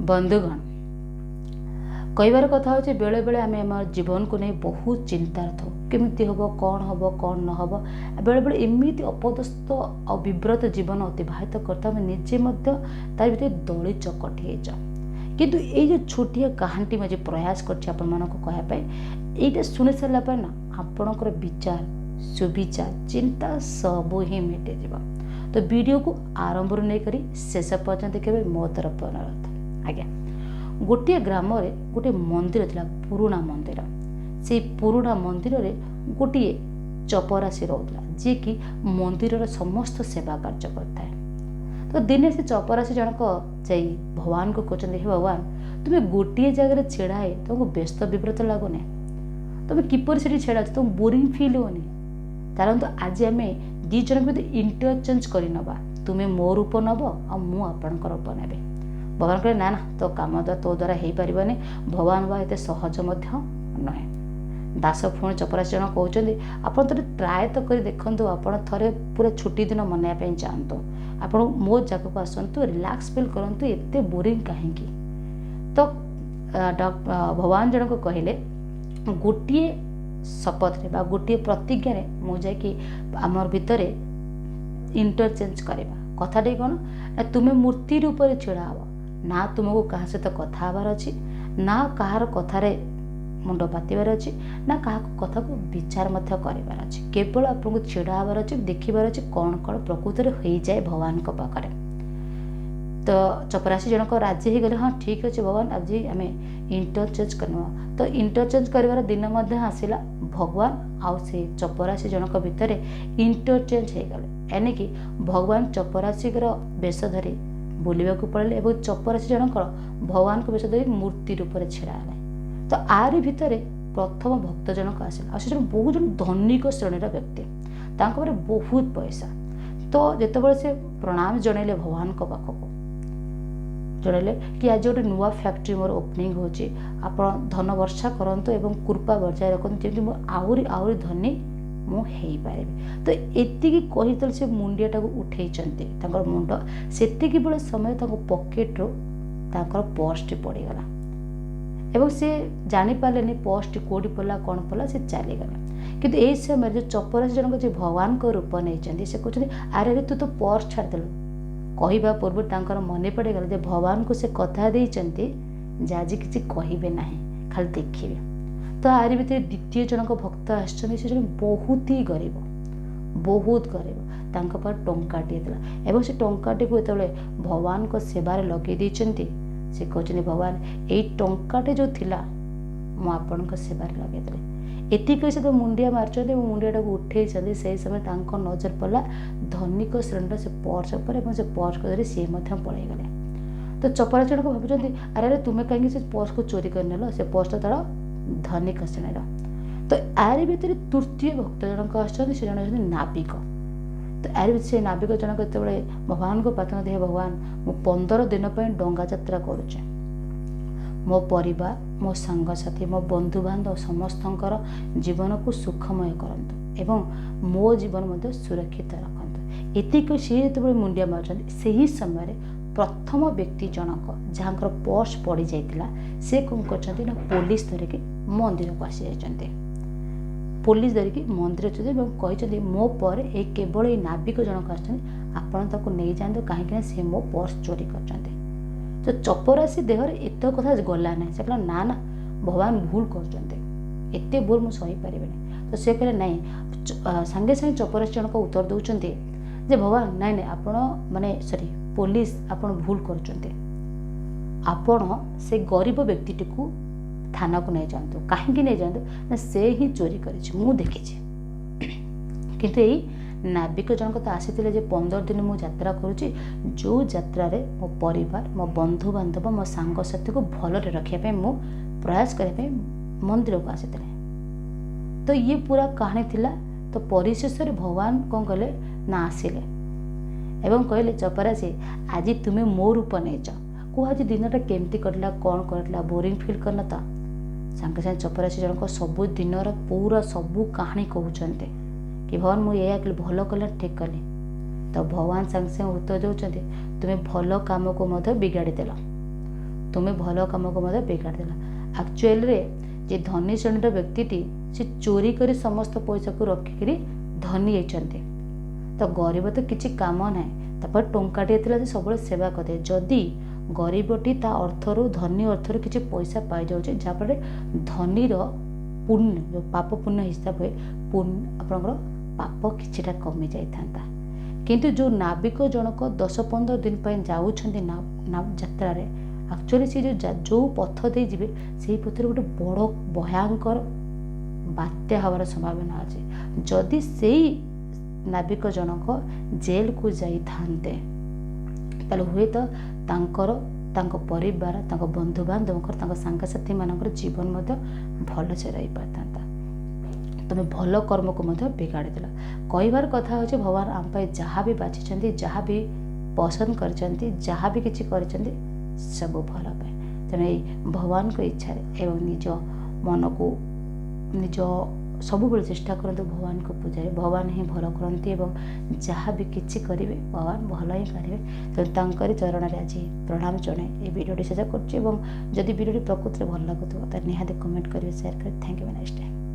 ବନ୍ଧୁଗଣ, କହିବାର କଥା ହେଉଛି, ବେଳେବେଳେ ଆମେ ଆମ ଜୀବନକୁ ନେଇ ବହୁତ ଚିନ୍ତାରେ ଥାଉ। କେମିତି ହେବ, କ'ଣ ହେବ, କ'ଣ ନ ହେବ। ବେଳେବେଳେ ଏମିତି ଅପଦସ୍ଥ ଆଉ ବିବ୍ରତ ଜୀବନ ଅତିବାହିତ କରିଥାଉ, ଆମେ ନିଜେ ମଧ୍ୟ ତା ଭିତରେ ଦଳି ଚକଟି ହେଇଯାଉ। କିନ୍ତୁ ଏଇ ଯେଉଁ ଛୋଟିଆ କାହାଣୀଟି ମୁଁ ଆଜି ପ୍ରୟାସ କରିଛି ଆପଣମାନଙ୍କୁ କହିବା ପାଇଁ, ଏଇଟା ଶୁଣି ସାରିଲା ପରେ ନା ଆପଣଙ୍କର ବିଚାର, ସୁବିଚାର, ଚିନ୍ତା ସବୁ ହିଁ ମିଟିଯିବ। ତ ଭିଡ଼ିଓକୁ ଆରମ୍ଭରୁ ନେଇକରି ଶେଷ ପର୍ଯ୍ୟନ୍ତ ଦେଖିବେ, ମୋ ତରଫ ଅନୁରୋଧ ଆଜ୍ଞା। ଗୋଟିଏ ଗ୍ରାମରେ ଗୋଟିଏ ମନ୍ଦିର ଥିଲା, ପୁରୁଣା ମନ୍ଦିର। ସେଇ ପୁରୁଣା ମନ୍ଦିରରେ ଗୋଟିଏ ଚପରାଶି ରହୁଥିଲା, ଯିଏକି ମନ୍ଦିରର ସମସ୍ତ ସେବା କାର୍ଯ୍ୟ କରିଥାଏ। ତ ଦିନେ ସେ ଚପରାଶି ଜଣକ ଯାଇ ଭଗବାନଙ୍କୁ କହୁଛନ୍ତି, ହେ ଭଗବାନ, ତୁମେ ଗୋଟିଏ ଜାଗାରେ ଛିଡ଼ା ହେଇ ତୁମକୁ ବ୍ୟସ୍ତ ବିବ୍ରତ ଲାଗୁନି? ତୁମେ କିପରି ସେଠି ଛିଡ଼ା ଅଛ? ତୁମକୁ ବୋରିଂ ଫିଲ୍ ହେଉନି? ଚାଲନ୍ତୁ, ଆଜି ଆମେ ଦୁଇ ଜଣଙ୍କ ଭିତରେ ଇଣ୍ଟରଚେଞ୍ଜ କରିନେବା। ତୁମେ ମୋ ରୂପ ନେବ ଆଉ ମୁଁ ଆପଣଙ୍କ ରୂପ ନେବି। ଭଗବାନ କହିଲେ, ନା ନା, ତୋ କାମ ତୋ ଦ୍ୱାରା ହେଇପାରିବନି। ଭଗବାନ ବା ଏତେ ସହଜ ମଧ୍ୟ ନୁହେଁ। ଦାସ ପୁଣି ଚପରାଶି ଜଣ କହୁଛନ୍ତି, ଆପଣ ଥରେ ଟ୍ରାଏ ତ କରି ଦେଖନ୍ତୁ। ଆପଣ ଥରେ ପୁରା ଛୁଟି ଦିନ ମନାଇବା ପାଇଁ ଯାଆନ୍ତୁ, ଆପଣ ମୋ ଜାଗାକୁ ଆସନ୍ତୁ, ରିଲାକ୍ସ ଫିଲ୍ କରନ୍ତୁ। ଏତେ ବୋରିଂ କାହିଁକି? ତ ଭଗବାନ ଜଣକ କହିଲେ, ଗୋଟିଏ ଶପଥରେ ବା ଗୋଟିଏ ପ୍ରତିଜ୍ଞାରେ ମୁଁ ଯାଇକି ଆମର ଭିତରେ ଇଣ୍ଟରଚେଞ୍ଜ କରିବା। କଥାଟି କ'ଣ ନା, ତୁମେ ମୂର୍ତ୍ତି ରୂପରେ ଛିଡ଼ା ହେବ। ନା ତୁମକୁ କାହା ସହିତ କଥା ହେବାର ଅଛି, ନା କାହାର କଥାରେ ମୁଣ୍ଡ ପାତିବାର ଅଛି, ନା କାହାକୁ କଥାକୁ ବିଚାର ମଧ୍ୟ କରିବାର ଅଛି। କେବଳ ଆପଣଙ୍କୁ ଛିଡ଼ା ହେବାର ଅଛି, ଦେଖିବାର ଅଛି କ'ଣ କ'ଣ ପ୍ରକୃତରେ ହୋଇଯାଏ ଭଗବାନଙ୍କ ପାଖରେ। ତ ଚପରାଶି ଜଣକ ରାଜି ହେଇଗଲେ, ହଁ, ଠିକ୍ ଅଛି ଭଗବାନ, ଆଜି ଆମେ ଇଣ୍ଟରଚେଞ୍ଜ କରିନେବା। ତ ଇଣ୍ଟରଚେଞ୍ଜ କରିବାର ଦିନ ମଧ୍ୟ ଆସିଲା। ଭଗବାନ ଆଉ ସେ ଚପରାଶି ଜଣକ ଭିତରେ ଇଣ୍ଟରଚେଞ୍ଜ ହେଇଗଲେ। ଏଣିକି ଭଗବାନ ଚପରାଶିଙ୍କର ବେଶ ଧରି ବୁଲିବାକୁ ପଳେଇଲେ ଏବଂ ଚପରାଶି ଜଣଙ୍କର ଭଗବାନଙ୍କ ବେଶ ଧରି ମୂର୍ତ୍ତି ରୂପରେ ଛିଡ଼ା ହେଲେ। ତ ଆରି ଭିତରେ ପ୍ରଥମ ଭକ୍ତ ଜଣକ ଆସିଲେ, ଆଉ ସେ ଜଣେ ବହୁତ ଜଣ ଧନିକ ଶ୍ରେଣୀର ବ୍ୟକ୍ତି, ତାଙ୍କ ପାଖରେ ବହୁତ ପଇସା। ତ ଯେତେବେଳେ ସେ ପ୍ରଣାମ ଜଣାଇଲେ, ଭଗବାନଙ୍କ ପାଖକୁ ଜଣାଇଲେ କି ଆଜି ଗୋଟେ ନୂଆ ଫ୍ୟାକ୍ଟ୍ରି ମୋର ଓପନିଂ ହେଉଛି, ଆପଣ ଧନ ବର୍ଷା କରନ୍ତୁ ଏବଂ କୃପା ବଜାୟ ରଖନ୍ତୁ, ଯେମିତି ମୁଁ ଆହୁରି ଆହୁରି ଧନୀ ମୁଁ ହେଇପାରିବି। ତ ଏତିକି କହି ଯେତେବେଳେ ସେ ମୁଣ୍ଡିଆଟାକୁ ଉଠେଇଛନ୍ତି ତାଙ୍କର ମୁଣ୍ଡ, ସେତିକି ବେଳେ ସମୟ ତାଙ୍କ ପକେଟରୁ ତାଙ୍କର ପର୍ସଟି ପଡ଼ିଗଲା ଏବଂ ସେ ଜାଣିପାରିଲେନି ପର୍ସଟି କେଉଁଠି ପଡ଼ିଲା, କ'ଣ ପଡ଼ିଲା। ସେ ଚାଲିଗଲେ। କିନ୍ତୁ ଏଇ ସମୟରେ ଯେଉଁ ଚପରାଶି ଜଣକ ଯେ ଭଗବାନଙ୍କ ରୂପ ନେଇଛନ୍ତି, ସେ କହୁଛନ୍ତି, ଆରେ ଆରେ, ତୁ ତ ପର୍ସ ଛାଡ଼ିଦେଲୁ। କହିବା ପୂର୍ବରୁ ତାଙ୍କର ମନେ ପଡ଼ିଗଲା ଯେ ଭଗବାନଙ୍କୁ ସେ କଥା ଦେଇଛନ୍ତି ଯେ ଆଜି କିଛି କହିବେ ନାହିଁ, ଖାଲି ଦେଖିବେ। ତ ଆରି ଭିତରେ ଦ୍ୱିତୀୟ ଜଣକ ଭକ୍ତ ଆସିଛନ୍ତି। ସେ ଜଣେ ବହୁତ ହି ଗରିବ, ବହୁତ ଗରିବ। ତାଙ୍କ ପାଖରେ ଟଙ୍କାଟିଏ ଥିଲା ଏବଂ ସେ ଟଙ୍କାଟିକୁ ଯେତେବେଳେ ଭଗବାନଙ୍କ ସେବାରେ ଲଗେଇ ଦେଇଛନ୍ତି, ସେ କହୁଛନ୍ତି, ଭଗବାନ, ଏଇ ଟଙ୍କାଟି ଯେଉଁ ଥିଲା ମୁଁ ଆପଣଙ୍କ ସେବାରେ ଲଗେଇଦେଲି। ଏତିକି କହି ସେ ତ ମୁଣ୍ଡିଆ ମାରିଛନ୍ତି ଏବଂ ମୁଣ୍ଡିଆଟାକୁ ଉଠେଇଛନ୍ତି, ସେହି ସମୟରେ ତାଙ୍କ ନଜର ପଡ଼ିଲା ଧନିକ ଶ୍ରେଣୀର ସେ ପର୍ସ ଉପରେ ଏବଂ ସେ ପର୍ସକୁ ଧରି ସିଏ ମଧ୍ୟ ପଳେଇଗଲେ। ତ ଚପରାଶି ଜଣକ ଭାବୁଛନ୍ତି, ଆରେ ଆରେ, ତୁମେ କାହିଁକି ସେ ପର୍ସକୁ ଚୋରି କରିନେଲ? ସେ ପର୍ସଟା ତାର ଧନିକ ଶ୍ରେଣୀର। ତ ଆରି ଭିତରେ ତୃତୀୟ ଭକ୍ତ ଜଣକ ଆସିଛନ୍ତି। ସେ ଜଣେ ହେଉଛନ୍ତି ନାବିକ। ତ ଆରି ଭିତରେ ସେ ନାବିକ ଜଣକ ଯେତେବେଳେ ଭଗବାନଙ୍କୁ ପ୍ରାର୍ଥନା, ହେ ଭଗବାନ, ମୁଁ 15 ଦିନ ପାଇଁ ଡଙ୍ଗା ଯାତ୍ରା କରୁଛି, ମୋ ପରିବାର, ମୋ ସାଙ୍ଗସାଥି, ମୋ ବନ୍ଧୁବାନ୍ଧବ ସମସ୍ତଙ୍କର ଜୀବନକୁ ସୁଖମୟ କରନ୍ତୁ ଏବଂ ମୋ ଜୀବନ ମଧ୍ୟ ସୁରକ୍ଷିତ ରଖନ୍ତୁ। ଏତିକି ସିଏ ଯେତେବେଳେ ମୁଣ୍ଡିଆ ମାରୁଛନ୍ତି, ସେହି ସମୟରେ ପ୍ରଥମ ବ୍ୟକ୍ତି ଜଣକ ଯାହାଙ୍କର ପର୍ସ ପଡ଼ିଯାଇଥିଲା, ସେ କ'ଣ କରିଛନ୍ତି ନା ପୋଲିସ ଧରିକି ମନ୍ଦିରକୁ ଆସିଯାଇଛନ୍ତି। ପୋଲିସ ଧରିକି ମନ୍ଦିର ଅଛନ୍ତି ଏବଂ କହିଛନ୍ତି, ମୋ ପରେ ଏଇ କେବଳ ଏଇ ନାବିକ ଜଣକ ଆସିଛନ୍ତି, ଆପଣ ତାକୁ ନେଇଯାଆନ୍ତୁ, କାହିଁକିନା ସେ ମୋ ପର୍ସ ଚୋରି କରିଛନ୍ତି। ତ ଚପରାଶି ଦେହରେ ଏତେ କଥା ଗଲା ନାହିଁ। ସେ କହିଲା, ନା ନା, ଭଗବାନ ଭୁଲ କରୁଛନ୍ତି, ଏତେ ଭୁଲ ମୁଁ ସହିପାରିବିନି। ତ ସେ କହିଲେ, ନାଇଁ। ସାଙ୍ଗେ ସାଙ୍ଗେ ଚପରାଶି ଜଣକ ଉତ୍ତର ଦେଉଛନ୍ତି ଯେ ଭଗବାନ, ନାଇଁ ନାଇଁ, ଆପଣ ମାନେ ସରି ପୋଲିସ, ଆପଣ ଭୁଲ କରୁଛନ୍ତି। ଆପଣ ସେ ଗରିବ ବ୍ୟକ୍ତିଟିକୁ ଥାନାକୁ ନେଇଯାଆନ୍ତୁ। କାହିଁକି ନେଇଯାଆନ୍ତୁ ନା, ସେ ହିଁ ଚୋରି କରିଛି, ମୁଁ ଦେଖିଛି। କିନ୍ତୁ ଏଇ ନାବିକ ଜଣକ ତ ଆସିଥିଲେ ଯେ 15 ଦିନ ମୁଁ ଯାତ୍ରା କରୁଛି, ଯେଉଁ ଯାତ୍ରାରେ ମୋ ପରିବାର, ମୋ ବନ୍ଧୁବାନ୍ଧବ, ମୋ ସାଙ୍ଗସାଥିକୁ ଭଲରେ ରଖିବା ପାଇଁ ମୁଁ ପ୍ରୟାସ କରିବା ପାଇଁ ମନ୍ଦିରକୁ ଆସିଥିଲେ। ତ ଇଏ ପୁରା କାହାଣୀ ଥିଲା। ତ ପରିଶେଷରେ ଭଗବାନ କ'ଣ କଲେ ନା ଆସିଲେ ଏବଂ କହିଲେ, ଚପରାଶି, ଆଜି ତୁମେ ମୋ ରୂପ ନେଇଛ, କୁହ ଆଜି ଦିନଟା କେମିତି କଟିଲା, କ'ଣ କଟିଲା, ବୋରିଂ ଫିଲ୍ କରିନ ତ? ସାଙ୍ଗେ ସାଙ୍ଗେ ଚପରାଶି ଜଣକ ସବୁ ଦିନର ପୁରା ସବୁ କାହାଣୀ କହୁଛନ୍ତି କି ଭଗବାନ, ମୁଁ ଏଇଆ କଲି, ଭଲ କଲି, ଠିକ୍ କଲି? ତ ଭଗବାନ ସାଙ୍ଗେ ସାଙ୍ଗେ ଉତ୍ତର ଦେଉଛନ୍ତି, ତୁମେ ଭଲ କାମକୁ ମଧ୍ୟ ବିଗାଡ଼ି ଦେଲ। ତୁମେ ଭଲ କାମକୁ ମଧ୍ୟ ବିଗାଡ଼ିଦେଲ। ଆକ୍ଚୁଆଲିରେ ଯେ ଧନୀ ଶ୍ରେଣୀର ବ୍ୟକ୍ତିଟି ସେ ଚୋରି କରି ସମସ୍ତ ପଇସାକୁ ରଖିକିରି ଧନୀ ହେଇଛନ୍ତି, ତ ଗରିବ ତ କିଛି କାମ ନାହିଁ। ତାପରେ ଟଙ୍କାଟିଏ ଥିଲା, ସେ ସବୁବେଳେ ସେବା କରିଥାଏ। ଯଦି ଗରିବଟି ତା ଅର୍ଥରୁ, ଧନୀ ଅର୍ଥରୁ କିଛି ପଇସା ପାଇଯାଉଛି, ଯାହାଫଳରେ ଧନୀର ପୁଣ୍ୟ, ଯେଉଁ ପାପ ପୁଣ୍ୟ ହିସାବ ହୁଏ, ପୁଣ୍ୟ ଆପଣଙ୍କର ପାପ କିଛିଟା କମି ଯାଇଥାନ୍ତା। କିନ୍ତୁ ଯେଉଁ ନାବିକ ଜଣକ 10-15 ଦିନ ପାଇଁ ଯାଉଛନ୍ତି ଯାତ୍ରାରେ, ଆକ୍ଚୁଆଲି ସେ ଯେଉଁ ପଥ ଦେଇ ଯିବେ, ସେଇ ପଥରେ ଗୋଟେ ବଡ଼ ଭୟଙ୍କର ବାତ୍ୟା ହେବାର ସମ୍ଭାବନା ଅଛି। ଯଦି ସେଇ ନାବିକ ଜଣକ ଜେଲକୁ ଯାଇଥାନ୍ତେ, ତାହେଲେ ହୁଏତ ତାଙ୍କର, ତାଙ୍କ ପରିବାର, ତାଙ୍କ ବନ୍ଧୁବାନ୍ଧବଙ୍କର, ତାଙ୍କ ସାଙ୍ଗସାଥିମାନଙ୍କର ଜୀବନ ମଧ୍ୟ ଭଲସେ ରହିପାରିଥାନ୍ତା। ତୁମେ ଭଲ କର୍ମକୁ ମଧ୍ୟ ବିଗାଡ଼ିଦେଲ। କହିବାର କଥା ହେଉଛି, ଭଗବାନ ଆମ ପାଇଁ ଯାହା ବି ବାଛିଛନ୍ତି, ଯାହା ବି ପସନ୍ଦ କରିଛନ୍ତି, ଯାହା ବି କିଛି କରିଛନ୍ତି, ସବୁ ଭଲ ପାଇଁ। ତେଣୁ ଏଇ ଭଗବାନଙ୍କ ଇଚ୍ଛାରେ ଏବଂ ନିଜ ମନକୁ ନିଜ ସବୁବେଳେ ଚେଷ୍ଟା କରନ୍ତୁ ଭଗବାନଙ୍କ ପୂଜାରେ। ଭଗବାନ ହିଁ ଭଲ କରନ୍ତି ଏବଂ ଯାହା ବି କିଛି କରିବେ, ଭଗବାନ ଭଲ ହିଁ କରିବେ। ତେଣୁ ତାଙ୍କରି ଚରଣରେ ଆଜି ପ୍ରଣାମ ଜଣାଇ ଏ ଭିଡ଼ିଓଟି ଶେଷ କରୁଛି। ଏବଂ ଯଦି ଭିଡ଼ିଓଟି ପ୍ରକୃତରେ ଭଲ ଲାଗୁଥିବ, ତାହେଲେ ନିହାତି କମେଣ୍ଟ କରିବେ, ସେୟାର କରିବେ। Thank you, next time.